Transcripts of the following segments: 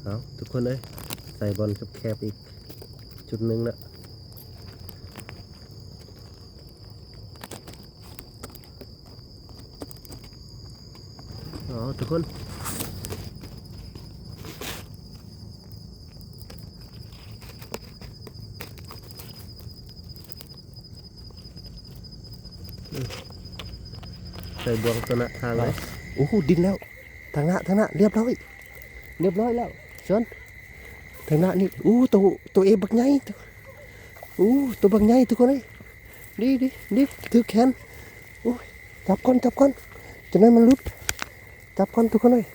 ເອົາ ທຸກຄົນເອີຍ ໃສ່ບ່ອນແຄບໆອີກຈຸດໜຶ່ງລະ. ອໍ ທຸກຄົນ ໃສ່ບ່ອນຕົວໜ້າທາງເລີຍ. ໂອ້ໂຫ ດິນແລ້ວ ທາງໜ້າ ທາງໜ້າ ລຽບຮ້ອຍ ລຽບຮ້ອຍແລ້ວ ຊອນ ທາງໜ້ານີ້. ໂອ້ ໂຕ ໂຕເອບັກໃຫຍ່ ໂອ້ ໂຕບັກໃຫຍ່ ທຸກຄົນເອີຍ. ດີ ດີ ດີ ຖືກແຂນ. ໂອ້ຍ ຈັບກ່ອນ ຈັບກ່ອນ ຈະໜ້ອຍມັນຫຼຸດ. ຈັບກ່ອນ ທຸກຄົນເອີຍ.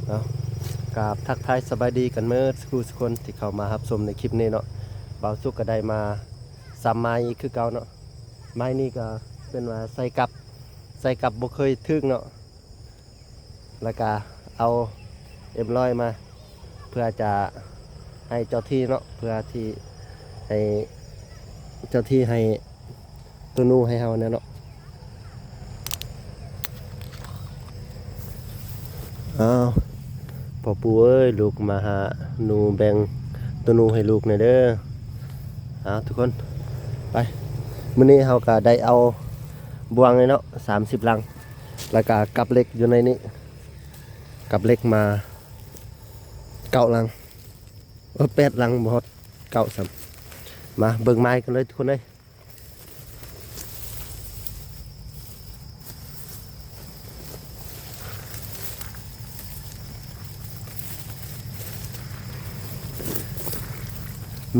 ເອົາ ກາບທັກທາຍສະບາຍດີກັນເໝິດສູ່ສູ່ຄົນທີ່ເຂົ້າມາຮັບຊົມໃນຄລິບນີ້ເນາະ. ບ່າວສຸກກໍໄດ້ມາຊຳໄມ້ອີກຄືເກົ່າເນາະ. ໄມ້ນີ້ກໍເປັນວ່າໃສ່ກັບ ໃສ່ກັບບໍ່ເຄີຍຖືກເນາະ. ແລ້ວກະເອົາເອັມຮ້ອຍມາ ເພື່ອຈະໃຫ້ເຈົ້າທີ່ເນາະ ເພື່ອທີ່ໃຫ້ເຈົ້າທີ່ໃຫ້ໂຕນູໃຫ້ເຮົາແນ່ເນາະ. ອ້າວ ພໍ່ປູເອີຍ ລູກມາຫາໜູ ແບ່ງໂຕນູໃຫ້ລູກແນ່ເດີ. ອ້າວ ທຸກຄົນ ໄປ ມື້ນີ້ເຮົາກະໄດ້ເອົາບ່ວງນີ້ເນາະ ສາມສິບລັງ ແລ້ວກະກັບເຫຼັກຢູ່ໃນນີ້ ກັບເຫຼັກມາເກົ້າລັງ ເອີ ແປດລັງ ບໍ່ຮອດເກົ້າຊ້ຳ. ມາເບິ່ງໄມ້ກັນເລີຍທຸກຄົນເອີຍ.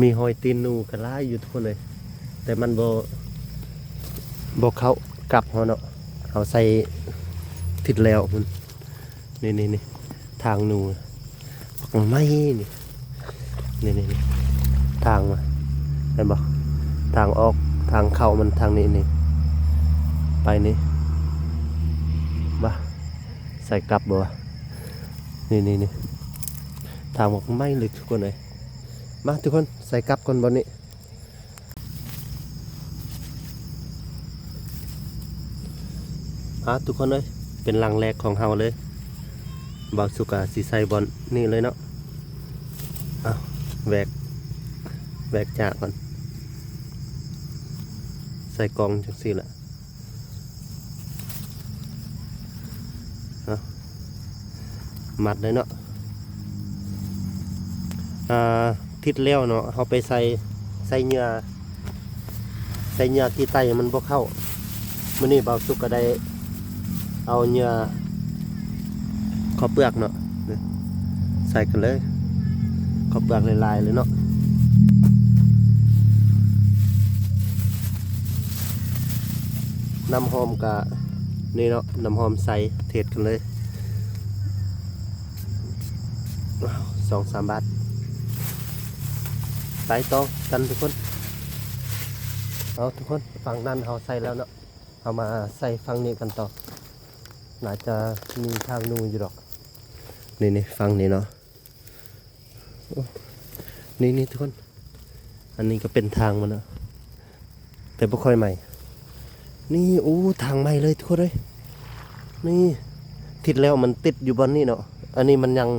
ມີຮອຍຕີນໜູກໍຫຼາຍຢູ່ທຸກຄົນເອີຍ ແຕ່ມັນບໍ່ ບໍ່ເຂົ້າກັບເຮົາເນາະ ເຮົາໃສ່ທິດແລ້ວພຸ້ນ. ນີ້ໆໆ ທາງໜູ ບັກໄມ້ນີ້ ນີ້ໆໆ ທາງມາ ເຫັນບໍ່? ທາງອອກ ທາງເຂົ້າມັນທາງນີ້ນີ້ ໄປນີ້ ວ່າ ໃສ່ກັບບໍ່ວະ? ນີ້ໆໆ ທາງບັກໄມ້ເລີຍທຸກຄົນເອີຍ. ມາທຸກຄົນ ໃສ່ກັບກ່ອນບ່ອນນີ້. ອ່າ ທຸກຄົນເອີຍ ເປັນຫຼັງແລກຂອງເຮົາເລີຍ. ບ່າວສຸກກະຊິໃສ່ບ່ອນນີ້ເລີຍເນາະ. ເອົາ ແຫວກ ແຫວກຈາກກ່ອນ ໃສ່ກ່ອງຈັ່ງຊີ້ລະ. ເອົາ ມັດໄດ້ເນາະ. ອ່າ ທິດແລ້ວເນາະ ເຮົາໄປໃສ່ ໃສ່ເຫຍື່ອ ໃສ່ເຫຍື່ອຂີ້ໄຕມັນບໍ່ເຂົ້າ. ມື້ນີ້ບ່າວສຸກກໍໄດ້ເອົາເຫຍື່ອ ເຂົ້າເປືອກເນາະ ໃສ່ກັນເລີຍ ເຂົ້າເປືອກຫຼາຍໆເລີຍເນາະ. ນ້ຳຫອມກະນີ້ເນາະ ນ້ຳຫອມໃສ່ ເທດກັນເລີຍ ສອງສາມບາດ. ໄປຕໍ່ກັນທຸກຄົນ. ເອົາ ທຸກຄົນ ຝັ່ງນັ້ນເຮົາໃສ່ແລ້ວເນາະ ເຮົາມາໃສ່ຝັ່ງນີ້ກັນຕໍ່. ໜ້າຈະມີທາງໜູຢູ່ດອກ. ນີ້ໆ ຝັ່ງນີ້ເນາະ. ໂອ້ ນີ້ໆ ທຸກຄົນ ອັນນີ້ກໍເປັນທາງມັນເນາະ ແຕ່ບໍ່ຄ່ອຍໃໝ່. ນີ້ ໂອ້ ທາງໃໝ່ເລີຍທຸກຄົນເອີຍ. ນີ້ ທິດແລ້ວມັນຕິດຢູ່ບ່ອນນີ້ເນາະ ອັນນີ້ມັນຍັງ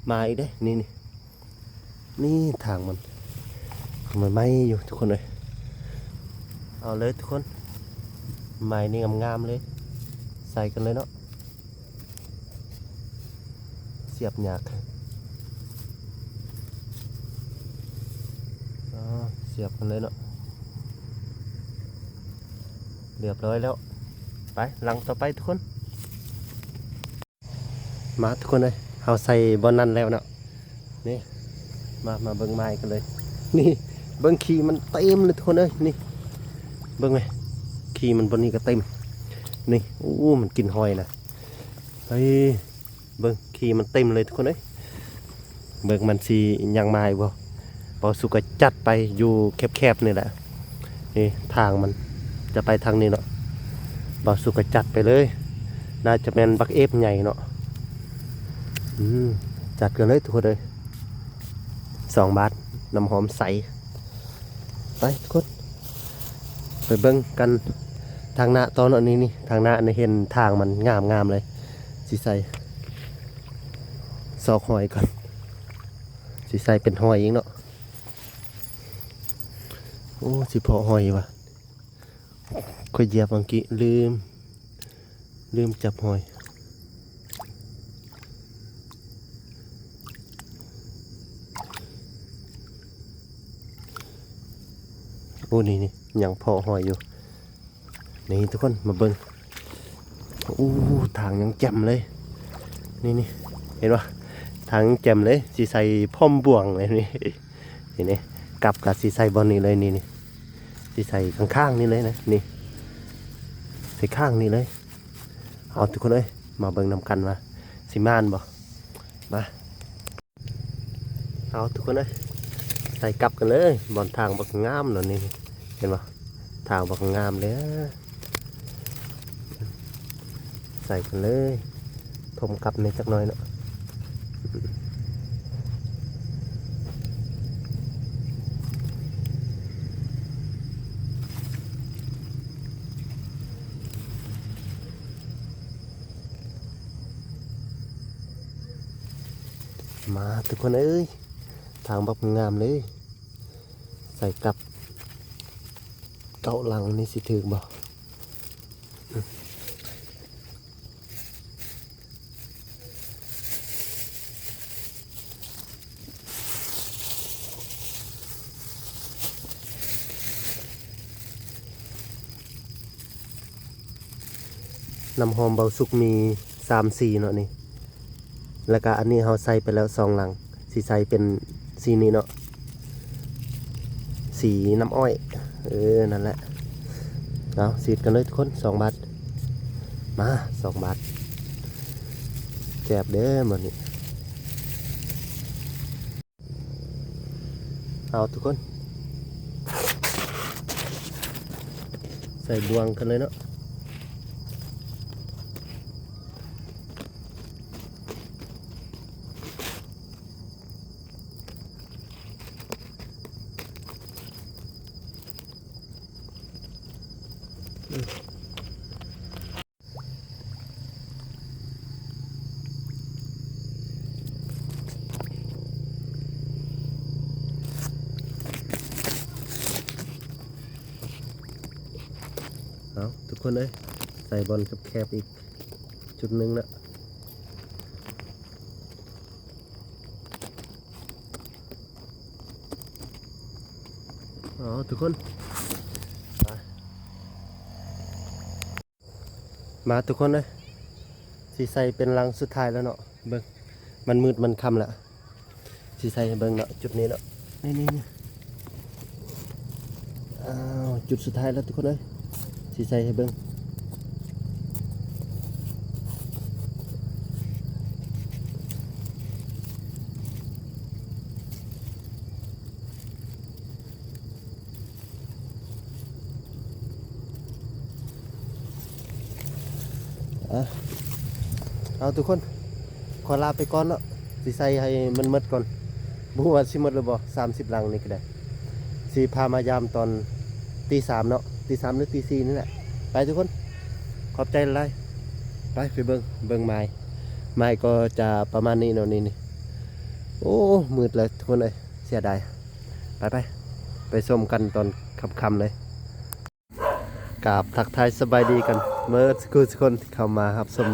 ມາອີກເດ້. ນີ້ໆ ນີ້ທາງມັນ ມັນໃໝ່ຢູ່ທຸກຄົນເອີຍ. ເອົາເລີຍທຸກຄົນ ໄມ້ນີ້ງາມໆເລີຍ ໃສ່ກັນເລີຍເນາະ. ສຽບຍາກ ອໍ ສຽບກັນເລີຍເນາະ. ລຽບຮ້ອຍແລ້ວ ໄປຫຼັງຕໍ່ໄປທຸກຄົນ. ມາທຸກຄົນເອີຍ ເຮົາໃສ່ບ່ອນນັ້ນແລ້ວເນາະ. ນີ້ ມາ ມາເບິ່ງໄມ້ກັນເລີຍ. ນີ້ ເບິ່ງຂີ້ມັນເຕັມເລີຍທຸກຄົນເອີຍ. ນີ້ ເບິ່ງແມະ ຂີ້ມັນບ່ອນນີ້ກໍເຕັມ ນີ້ ໂອ້ ມັນກິນຫອຍນະ ເອີ ເບິ່ງ ຂີ້ມັນເຕັມເລີຍທຸກຄົນເອີຍ. ເບິ່ງມັນຊິຍັງມາອີກບໍ່? ບ່າວສຸກກໍຈັດໄປຢູ່ແຄບໆນີ້ແຫຼະ ນີ້ທາງມັນຈະໄປທາງນີ້ເນາະ. ບ່າວສຸກກໍຈັດໄປເລີຍ ໜ້າຈະແມ່ນບັກເອບໃຫຍ່ເນາະ. ອືມ ຈັດກັນເລີຍທຸກຄົນເອີຍ ສອງບາດ ນ້ຳຫອມໃສ. ໄປທຸກຄົນ ໄປເບິ່ງກັນທາງໜ້າຕໍ່ເນາະ. ນີ້ໆ ທາງໜ້ານີ້ເຫັນທາງມັນງາມໆເລີຍ ຊິໃສ່ຊອກຫອຍກ່ອນ ຊິໃສ່ເປັນຫອຍອີກເນາະ. ໂອ້ ຊິເພາະຫອຍວະ ຂ້ອຍຢຽບຫວ່າງກີ້ ລືມ ລືມຈັບຫອຍ. ໂອ້ ນີ້ໆ ຍັງເພາະຫອຍຢູ່ ນີ້ທຸກຄົນມາເບິ່ງ. ໂອ້ ທາງຍັງແຈ່ມເລີຍ ນີ້ໆ ເຫັນບໍ່? ທາງຍັງແຈ່ມເລີຍ ຊິໃສ່ພ້ອມບ່ວງເລີຍນີ້ ນີ້ໆ ກັບກໍຊິໃສ່ບ່ອນນີ້ເລີຍ ນີ້ໆ ຊິໃສ່ຂ້າງໆນີ້ເລີຍນະ ນີ້ ໃສ່ຂ້າງນີ້ເລີຍ. ເອົາທຸກຄົນເອີຍ ມາເບິ່ງນຳກັນວ່າຊິມ່ານບໍ່ ມາ. ເອົາທຸກຄົນເອີຍ ໃສ່ກັບກັນເລີຍ ບ່ອນທາງບັກງາມເນາະ ນີ້ ເຫັນບໍ່? ທາງບັກງາມເລີຍ ໃສ່ກັນເລີຍ ຖົມກັບແດ່ຈັກໜ້ອຍເນາະ. ມາທຸກຄົນເອີຍ ທາງບັກງາມເລີຍ ໃສ່ກັບເກົ້າຫຼັງນີ້ຊິຖືກບໍ່? ນ້ຳຫອມເບົາສຸກມີສາມສີເນາະນີ້ ແລ້ວກະອັນນີ້ເຮົາໃສ່ໄປແລ້ວສອງຫຼັງ ຊິໃສ່ເປັນສີນີ້ເນາະ ສີນ້ຳອ້ອຍ ເອີ ນັ້ນແຫຼະ. ເອົາ ສີດກັນເລີຍທຸກຄົນ ສອງບາດ ມາ ສອງບາດ ແຊບເດີມື້ນີ້. ເອົາທຸກຄົນ ໃສ່ບ່ວງກັນເລີຍເນາະ. ເອົາ ທຸກຄົນເອີຍ ໃສ່ບ່ອນແຄບໆອີກຈຸດໜຶ່ງລະ. ເອົາ ທຸກຄົນ ໄປ ມາທຸກຄົນເອີຍ ຊິໃສ່ເປັນຫຼັງສຸດທ້າຍແລ້ວເນາະ. ເບິ່ງ ມັນມືດມັນຄ່ຳລະ ຊິໃສ່ໃຫ້ເບິ່ງເນາະ ຈຸດນີ້ເນາະ ນີ້ໆໆ. ອ້າວ ຈຸດສຸດທ້າຍແລ້ວທຸກຄົນເອີຍ ຊິໃສ່ໃຫ້ເບິ່ງ. ອ່ະ ເອົາທຸກຄົນ ຂໍລາໄປກ່ອນເນາະ ຊິໃສ່ໃຫ້ມັນໝົດກ່ອນ ບໍ່ຮູ້ວ່າຊິໝົດຫຼືບໍ່ ສາມສິບຫຼັງນີ້ກໍໄດ້ ຊິພາມາຢາມຕອນຕີສາມເນາະ ຕີສາມຫຼືຕີສີ່ນີ້ແຫຼະ. ໄປທຸກຄົນ ຂອບໃຈຫຼາຍໆ. ໄປ ໄປເບິ່ງ ເບິ່ງໝາຍ ໝາຍກໍຈະປະມານນີ້ເນາະ ນີ້ໆ. ໂອ້ ມືດແລ້ວທຸກຄົນເອີຍ ເສຍດາຍ. ໄປໆ ໄປຊົມກັນຕອນຄ່ຳໆເລີຍ. ກາບທັກທາຍສະບາຍດີກັນເໝິດສູ່ທຸກຄົນທີ່ເຂົ້າມາຮັບຊົມ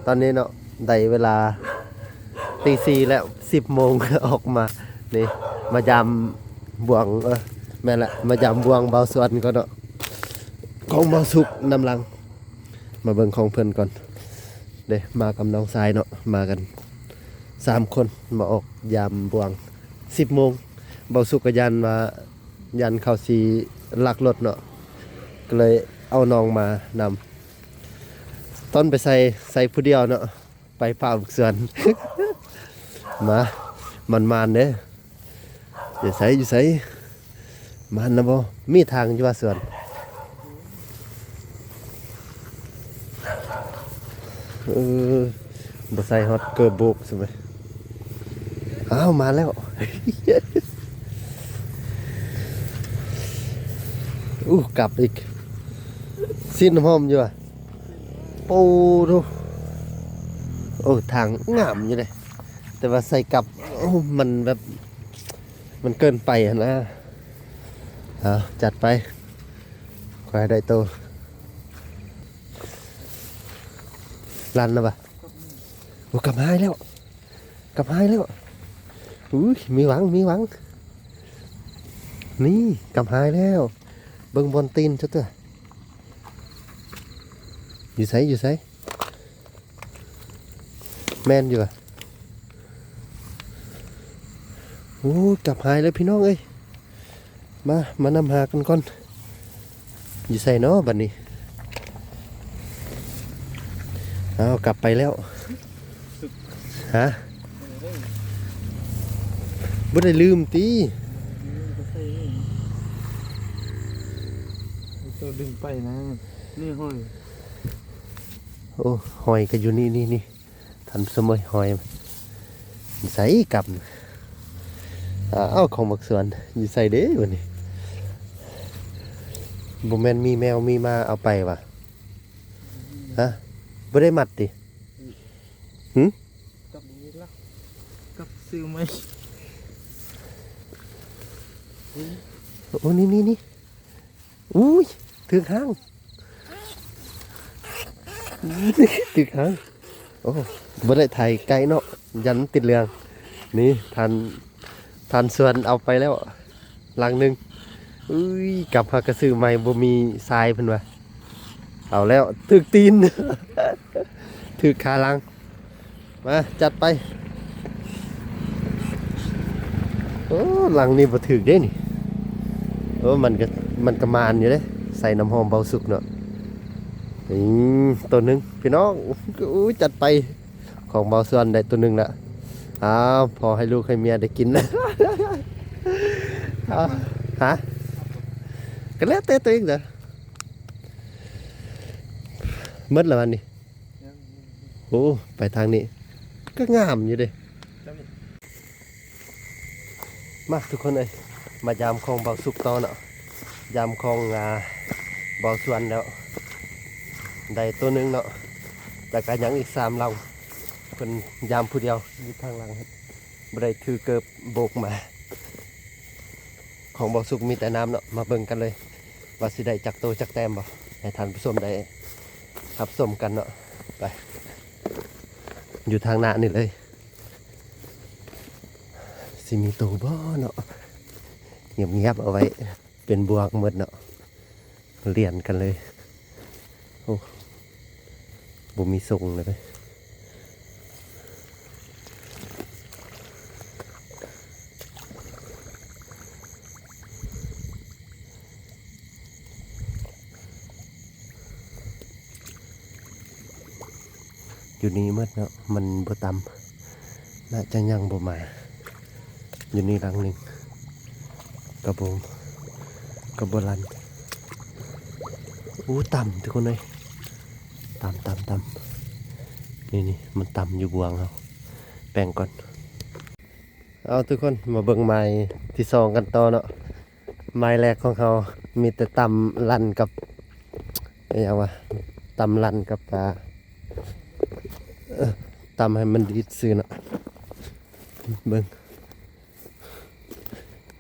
ຕອນນີ້ເນາະ. ໄດ້ເວລາຕີສີ່ແລ້ວ ສິບໂມງ ອອກມານີ້ ມາຢາມບ່ວງ ເອີ ແມ່ນລະ ມາຢາມບ່ວງເບົາສວນກ່ອນເນາະ ຂອງເບົາສຸກນຳຫຼັງ. ມາເບິ່ງຂອງເພິ່ນກ່ອນເດ້ ມາກັບນ້ອງຊາຍເນາະ ມາກັນສາມຄົນ ມາອອກຢາມບ່ວງ ສິບໂມງ. ເບົາສຸກກໍຢ້ານວ່າ ຢ້ານເຂົາຊິລັກລົດເນາະ ກໍເລີຍ ເອົານ້ອງມານຳ. ຕອນໄປໃສ່ ໃສ່ຜູ້ດຽວເນາະ ໄປປ່າບາກສວນ. ມາ ໝານໆເດີ້. ຢູ່ໃສ ຢູ່ໃສ? ມານນະບໍ່? ມີທາງຢູ່ວ່າສວນ? ເອີ ບໍ່ໃສ່ຮອດເກີບໂບກຊັ້ນເວີຍ. ອ້າວ ມາແລ້ວ. ອູ້ ກັບອີກ. ຊີ້ນຫອມຢູ່ຫວາ? ໂອ້ໂທ້ ໂອ້ ທາງງາມຢູ່ເດ້ ແຕ່ວ່າໃສ່ກັບ ໂອ້ ມັນແບບ ມັນເກີນໄປຫັ້ນນະ. ເອົາ ຈັດໄປ ຂໍໃຫ້ໄດ້ໂຕ. ລັນແລ້ວຫວາ? ໂອ້ ກັບຫາຍແລ້ວ ກັບຫາຍແລ້ວ. ອຸ້ຍ ມີຫວັງ ມີຫວັງ. ນີ້ ກັບຫາຍແລ້ວ. ເບິ່ງບ່ອນຕີນຊະເທື່ອ. ຢູ່ໃສ ຢູ່ໃສ? ແມ່ນຢູ່ຫວາ? ໂອ້ ກັບຫາຍແລ້ວພີ່ນ້ອງເອີຍ. ມາ ມານຳຫາກັນກ່ອນ. ຢູ່ໃສເນາະບັດນີ້? ອ້າວ ກັບໄປແລ້ວ. ຮະ? ບໍ່ໄດ້ລືມຕິ? ໂຕດຶງໄປນະ. ນີ້ຫອຍ. ໂອ້ ຫອຍກໍຢູ່ນີ້ ນີ້ ນີ້. ທ່ານຜູ້ຊົມເອີຍ ຫອຍຢູ່ໃສກັບ? ອ້າວ ຂອງບັກສວນຢູ່ໃສເດ້ບັດນີ້? ບໍ່ແມ່ນມີແມວມີໝາເອົາໄປຫວາ? ຮະ? ບໍ່ໄດ້ມັດຕິ? ຫື? ກັບບໍ່ມີລະ ກັບຊື້ໃໝ່. ໂອ້ ນີ້ ນີ້ ນີ້. ອຸ້ຍ ຖືກຫາງ ຖືກຫາງ. ໂອ້ ບໍ່ໄດ້ຖ່າຍໃກ້ເນາະ ຢ້ານມັນຕິດເລື່ອງ. ນີ້ ທ່ານ ທ່ານສວນເອົາໄປແລ້ວຫຼັງໜຶ່ງ. ອຸ້ຍ ກັບຫາກະຊື້ໃໝ່ ບໍ່ມີຊາຍເພິ່ນວ່າ. ເອົາແລ້ວ ຖືກຕີນ ຖືກຂາຫຼັງ. ມາ ຈັດໄປ. ໂອ້ ຫຼັງນີ້ບໍ່ຖືກເດ້ນີ້. ໂອ້ ມັນກະ ມັນກະໝານຢູ່ເດ້ ໃສ່ນ້ຳຫອມເບົາສຸກເນາະ. ອືມ ໂຕໜຶ່ງພີ່ນ້ອງ. ໂອ້ ຈັດໄປ ຂອງເບົາສວນໄດ້ໂຕໜຶ່ງລະ. ອ້າວ ພໍໃຫ້ລູກໃຫ້ເມຍໄດ້ກິນ. ອ້າວ ຮະ? ກະແລ້ວແຕ່ໂຕເອງເດີ້. ໝົດລະບັດນີ້. ໂອ້ ໄປທາງນີ້ກະງາມຢູ່ເດ້. ມາທຸກຄົນເອີຍ ມາຢາມຂອງເບົາສຸກຕໍ່ເນາະ. ຢາມຂອງ ອ່າ ເບົາສວນແລ້ວ ໄດ້ໂຕໜຶ່ງເນາະ. ແຕ່ກະຍັງອີກສາມຫຼັງ ເພິ່ນຢາມຜູ້ດຽວຢູ່ທາງຫຼັງ ບໍ່ໄດ້ຖືເກີບໂບກມາ. ຂອງເບົາສຸກມີແຕ່ນ້ຳເນາະ. ມາເບິ່ງກັນເລີຍວ່າຊິໄດ້ຈັກໂຕຈັກແຕ້ມບໍ່ ໃຫ້ທ່ານຜູ້ຊົມໄດ້ຮັບຊົມກັນເນາະ. ໄປ ຢູ່ທາງໜ້ານີ້ເລີຍ ຊິມີໂຕບໍ່ເນາະ. ງຽບໆ ເອົາໄວ້ເປັນບ່ວງໝົດເນາະ. ລຽນກັນເລີຍ. ໂອ້ ບໍ່ມີຊົງເລີຍ. ຢູ່ນີ້ໝົດເນາະ ມັນບໍ່ຕຳ ໜ້າຈະຍັງບໍ່ມາ. ຢູ່ນີ້ຫຼັງໜຶ່ງ ກະບໍ່ ກະບໍ່ລັ່ນ. ໂອ້ ຕຳທຸກຄົນເອີຍ ຕຳ ຕຳ ຕຳ. ນີ້ໆ ມັນຕຳຢູ່ບ່ວງເຮົາ ແປງກ່ອນ. ເອົາ ທຸກຄົນ ມາເບິ່ງໝາຍທີສອງກັນຕໍ່ເນາະ. ໝາຍແລກຂອງເຮົາມີແຕ່ຕຳລັ່ນກັບ ອີຫຍັງວະ ຕຳລັ່ນກັບ ອ່າ ເອີ ຕຳໃຫ້ມັນດີດຊື່ເນາະ. ເບິ່ງ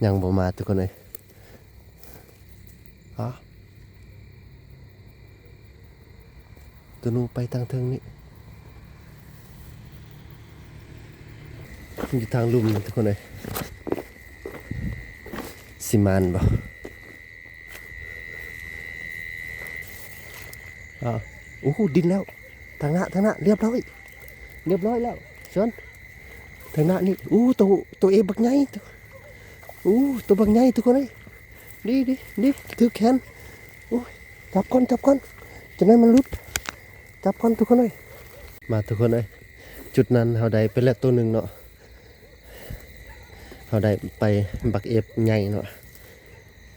ຍັງບໍ່ມາທຸກຄົນເອີຍ. ອາ ໂຕໜູໄປທາງເທິງນີ້ ຢູ່ທາງລຸ່ມນີ້ທຸກຄົນເອີຍ. ຊິມານບໍ່? ອ້າວ ໂອ້ໂຫ ດິນແລ້ວ ທາງໜ້າ ທາງໜ້າ ລຽບຮ້ອຍ ລຽບຮ້ອຍແລ້ວ ຊວນ ທາງໜ້ານີ້. ໂອ້ ໂຕ ໂຕເອບັກໃຫຍ່ ໂອ້ ໂຕບັກໃຫຍ່ທຸກຄົນເອີຍ. ດີ ດີ ດີ ຖືກແຂນ. ໂອ້ຍ ຈັບກ່ອນ ຈັບກ່ອນ ຈະໄດ້ມັນຫຼຸດ. ຈັບກ່ອນທຸກຄົນເອີຍ. ມາທຸກຄົນເອີຍ, ຈຸດນັ້ນເຮົາໄດ້ໄປແລ້ວໂຕໜຶ່ງເນາະ. ເຮົາໄດ້ໄປບັກເອບໃຫຍ່ເນາະ.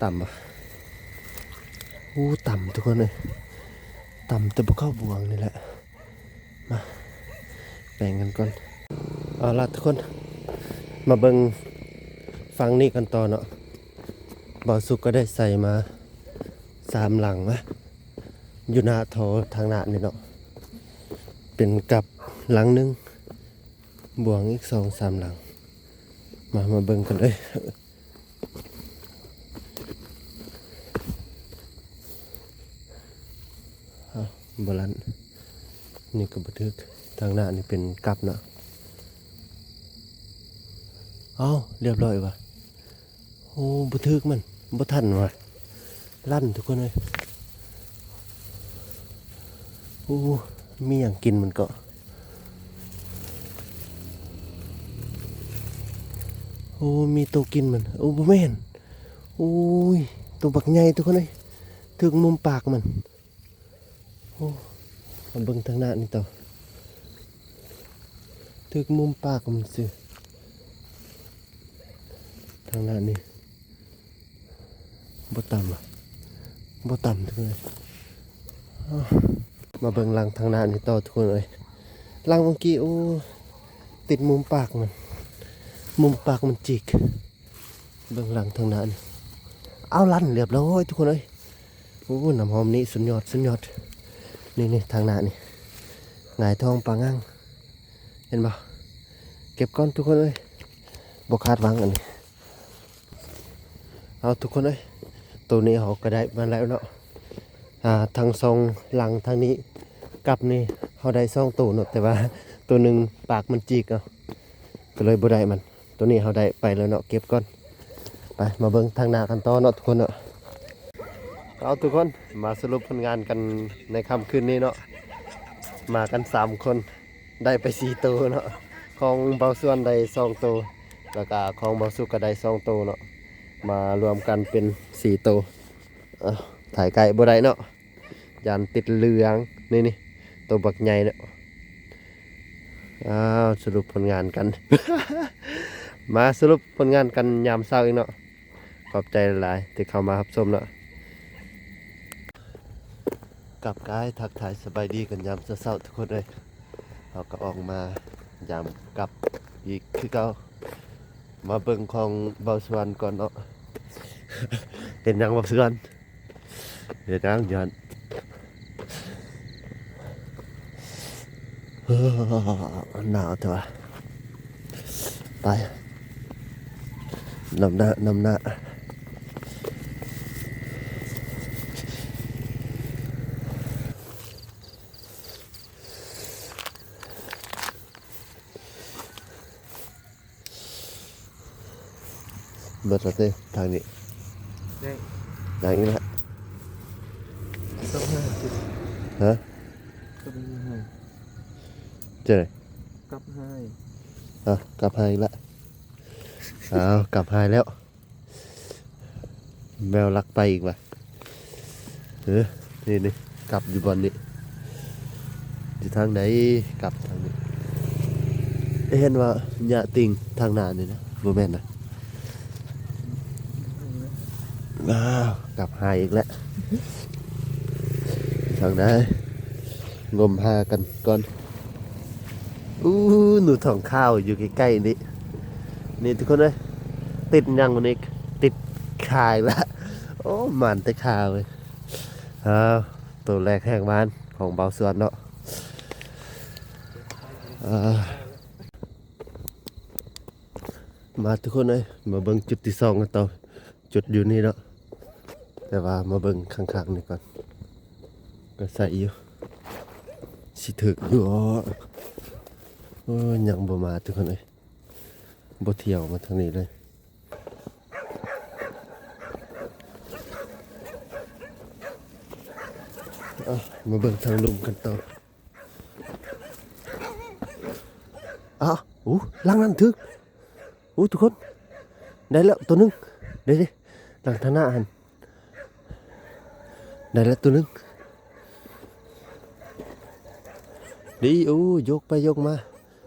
ຕ່ຳບໍ່? ໂອ້ ຕ່ຳທຸກຄົນເອີຍ, ຕ່ຳແຕ່ບໍ່ເຂົ້າບ່ວງນີ້ແຫຼະ. ມາແບ່ງກັນກ່ອນ. ເອົາລະທຸກຄົນ, ມາເບິ່ງຝັ່ງນີ້ກັນຕໍ່ເນາະ. ບ່າວສຸກກໍໄດ້ໃສ່ມາສາມຫຼັງນະ, ຢູ່ໜ້າທໍ່ທາງໜ້ານີ້ເນາະ, ເປັນກັບຫຼັງໜຶ່ງ, ບ່ວງອີກສອງສາມຫຼັງ. ມາ ມາເບິ່ງກັນເລີຍ. ເອົາ ບໍ່ລັ່ນ ນີ້ກໍບໍ່ຖືກ. ທາງໜ້ານີ້ເປັນກັບນະ. ເອົາ ລຽບຮ້ອຍວ່າ. ໂອ້ ບໍ່ຖືກມັນ, ບໍ່ທັນວ່າ. ລັ່ນທຸກຄົນເອີຍ. ໂອ້ ມີຫຍັງກິນມັນເກາະ. ໂອ້ ມີໂຕກິນມັນ. ໂອ້ ບໍ່ແມ່ນ. ໂອ້ຍ ໂຕບັກໃຫຍ່ທຸກຄົນເອີຍ, ຖືກມຸມປາກມັນ. ໂອ້ ມາເບິ່ງທາງໜ້ານີ້ຕໍ່. ຖືກມຸມປາກມັນຊື່. ທາງໜ້ານີ້ ບໍ່ຕ່ຳຫວາ? ບໍ່ຕ່ຳເທື່ອ. ມາເບິ່ງຫຼັງທາງໜ້ານີ້ຕໍ່ທຸກຄົນເອີຍ. ຫຼັງເມື່ອກີ້ ໂອ້ ຕິດມຸມປາກມັນ, ມຸມປາກມັນຈິກ. ເບິ່ງຫຼັງທາງໜ້ານີ້. ເອົາ ລັ່ນລຽບຮ້ອຍທຸກຄົນເອີຍ. ໂອ້ ນ້ຳຫອມນີ້ສຸດຍອດ ສຸດຍອດ. ນີ້ໆ ທາງໜ້ານີ້ ຫງາຍທ້ອງປາງັງ. ເຫັນບໍ່? ເກັບກ່ອນທຸກຄົນເອີຍ, ບໍ່ຄາດຫວັງອັນນີ້. ເອົາ ທຸກຄົນເອີຍ, ໂຕນີ້ເຮົາກໍໄດ້ມາແລ້ວເນາະ. ອ່າ ທັງສອງຫຼັງທາງນີ້ກັບນີ້ ເຮົາໄດ້ສອງໂຕເນາະ, ແຕ່ວ່າໂຕໜຶ່ງປາກມັນຈິກເອົາ ກໍເລີຍບໍ່ໄດ້ມັນ. ໂຕນີ້ເຮົາໄດ້ໄປແລ້ວເນາະ, ເກັບກ່ອນ. ໄປ ມາເບິ່ງທາງໜ້າກັນຕໍ່ເນາະທຸກຄົນເນາະ. ເອົາ ທຸກຄົນ, ມາສະຫຼຸບຜົນງານກັນໃນຄ່ຳຄືນນີ້ເນາະ. ມາກັນສາມຄົນ ໄດ້ໄປສີ່ໂຕເນາະ, ຂອງບ່າວສວນໄດ້ສອງໂຕ ແລ້ວກະຂອງບ່າວສຸກກໍໄດ້ສອງໂຕເນາະ, ມາລວມກັນເປັນສີ່ໂຕ. ເອົາ ຖ່າຍໃກ້ບໍ່ໄດ້ເນາະ, ຢ້ານຕິດເຫຼືອງ. ນີ້ໆ ໂຕບັກໃຫຍ່ເນາະ. ອ້າວ ສະຫຼຸບຜົນງານກັນ, ມາສະຫຼຸບຜົນງານກັນຍາມເຊົ້າອີກເນາະ. ຂອບໃຈຫຼາຍໆທີ່ເຂົ້າມາຮັບຊົມເນາະ. ກັບກາຍທັກທາຍສະບາຍດີກັນຍາມເຊົ້າໆ ທຸກຄົນເອີຍ. ເຮົາກໍອອກມາຢາມກັບອີກຄືເກົ່າ. ມາເບິ່ງຂອງບ່າວສວນກ່ອນເນາະ. ເຫັນຫຍັງບ່າວສວນ? ເຮັດຫຍັງຢູ່ຫັ້ນ? ເອີ ໜາວແທ້ວ່າ. ໄປ ນຳໜ້າ ນຳໜ້າ. ເບິດແລ້ວເດ້ທາງນີ້. ຍັງ ຍັງອີກລະ. ກັບຫາຍ. ຮະ? ກັບຫາຍ. ຈັ່ງໃດ? ກັບຫາຍ. ອ່ະ ກັບຫາຍອີກລະ. ອ້າວ ກັບຫາຍແລ້ວ. ແມວລັກໄປອີກວ່າ. ເອີ ນີ້ໆ ກັບຢູ່ບ່ອນນີ້. ຢູ່ທາງໃດ? ກັບທາງນີ້. ເຫັນວ່າຫຍ້າຕິ່ງທາງໜ້ານີ້ນະ. ບໍ່ແມ່ນນະ. ອ້າວ ກັບຫາຍອີກແລ້ວ. ທາງໃດ? ງົມຫາກັນກ່ອນ. ອູ້ ໜູທອງຂາວຢູ່ໃກ້ໆນີ້. ນີ້ທຸກຄົນເອີຍ. ຕິດຫຍັງມັນອີກ? ຕິດຂາອີກລະ. ໂອ້ ໝານແຕ່ຂາເວີຍ. ອ້າວ ໂຕແລກແຮກໝານຂອງບ່າວສວນເນາະ. ອ່າ ມາທຸກຄົນເອີຍ, ມາເບິ່ງຈຸດທີສອງກັນຕໍ່. ຈຸດຢູ່ນີ້ເນາະ, ແຕ່ວ່າມາເບິ່ງຂ້າງໆນີ້ກ່ອນ. ກໍໃສ່ຢູ່, ຊິຖືກຢູ່. ໂອ້ຍ ຍັງບໍ່ມາທຸກຄົນເອີຍ, ບໍ່ທ່ຽວມາທາງນີ້ເລີຍ. ເອົາ ມາເບິ່ງທາງລຸ່ມກັນຕໍ່. ອ້າວ ໂອ້ ຫຼັງນັ້ນຖືກ. ໂອ້ ທຸກຄົນ ໄດ້ແລ້ວໂຕໜຶ່ງ. ເດ້ໆ ຫຼັງທາງໜ້າຫັ້ນ. ໄດ້ແລ້ວໂຕໜຶ່ງ ດີ. ໂອ້ ຍົກໄປຍົກມາ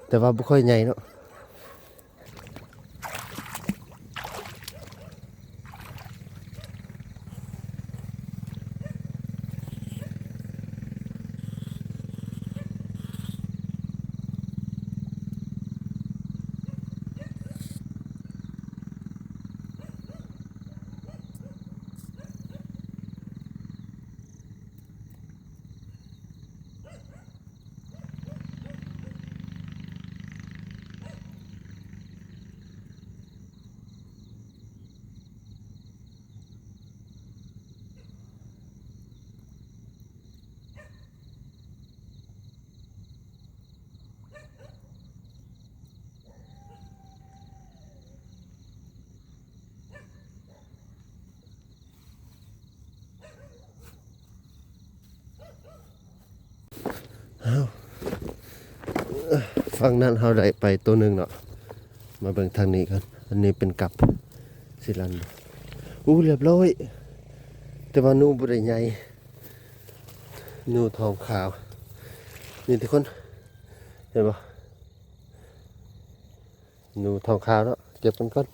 ແຕ່ວ່າບໍ່ຄ່ອຍໃຫຍ່ເນາະ. ອ້າວ ຝັ່ງນັ້ນເຮົາໄດ້ໄປໂຕໜຶ່ງເນາະ. ມາເບິ່ງທາງນີ້ກ່ອນ. ອັນນີ້ເປັນກັບຊິລັນ. ໂອ້ ລຽບຮ້ອຍ ແຕ່ວ່າໜູບໍ່ໄດ້ໃຫຍ່. ໜູທອງຂາວ ນີ້ທຸກຄົນ ເຫັນບໍ່? ໜູທອງຂາວເນາະ ເກັບມັນກ່ອນ.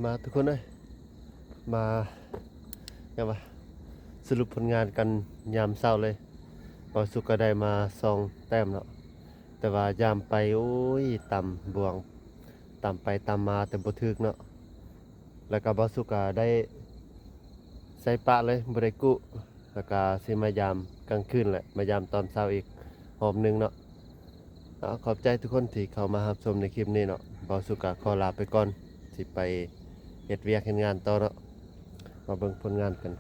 ມາທຸກຄົນເອີຍ ມາ ຫຍັງວະ ສະຫຼຸບຜົນງານກັນຍາມເຊົ້າເລີຍ. ບ່າວສຸກກໍໄດ້ມາສອງແຕ້ມເນາະ ແຕ່ວ່າຍາມໄປ ໂອ້ຍ ຕຳບ່ວງ ຕຳໄປຕຳມາແຕ່ບໍ່ຖືກເນາະ. ແລ້ວກໍບ່າວສຸກກໍໄດ້ໃສ່ປະເລີຍ ບໍ່ໄດ້ກູ້. ແລ້ວກໍຊິມາຢາມກາງຄືນແຫຼະ ມາຢາມຕອນເຊົ້າອີກຮອບໜຶ່ງເນາະ. ເອົາ ຂອບໃຈທຸກຄົນທີ່ເຂົ້າມາຮັບຊົມໃນຄລິບນີ້ເນາະ. ບ່າວສຸກກໍຂໍລາໄປກ່ອນ ຊິໄປເຮັດວຽກເຮັດງານຕໍ່ເນາະ. ມາເບິ່ງຜົນງານກັນ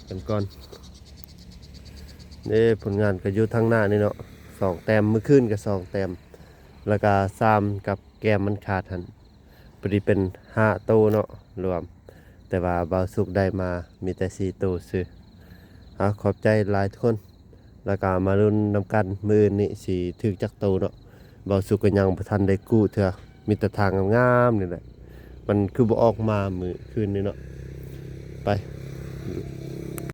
ກັນກ່ອນ. ເດ້ ຜົນງານກໍຢູ່ທາງໜ້ານີ້ເນາະ ສອງແຕ້ມ ມື້ຄືນກໍສອງແຕ້ມ ແລ້ວກໍສາມກັບແກ້ມມັນຂາດຫັ້ນ ພໍດີເປັນຫ້າໂຕເນາະລວມ ແຕ່ວ່າບ່າວສຸກໄດ້ມາມີແຕ່ສີ່ໂຕຊື່. ເອົາ ຂອບໃຈຫຼາຍທຸກຄົນ ແລ້ວກໍມາລຸ້ນນຳກັນ ມື້ອື່ນນີ້ຊິຖືກຈັກໂຕເນາະ. ບ່າວສຸກກໍຍັງບໍ່ທັນໄດ້ກູ້ເທື່ອ ມີແຕ່ທາງງາມໆນີ້ແຫຼະ. ມັນຄືບໍ່ອອກມາມື້ຄືນນີ້ເນາະ. ໄປ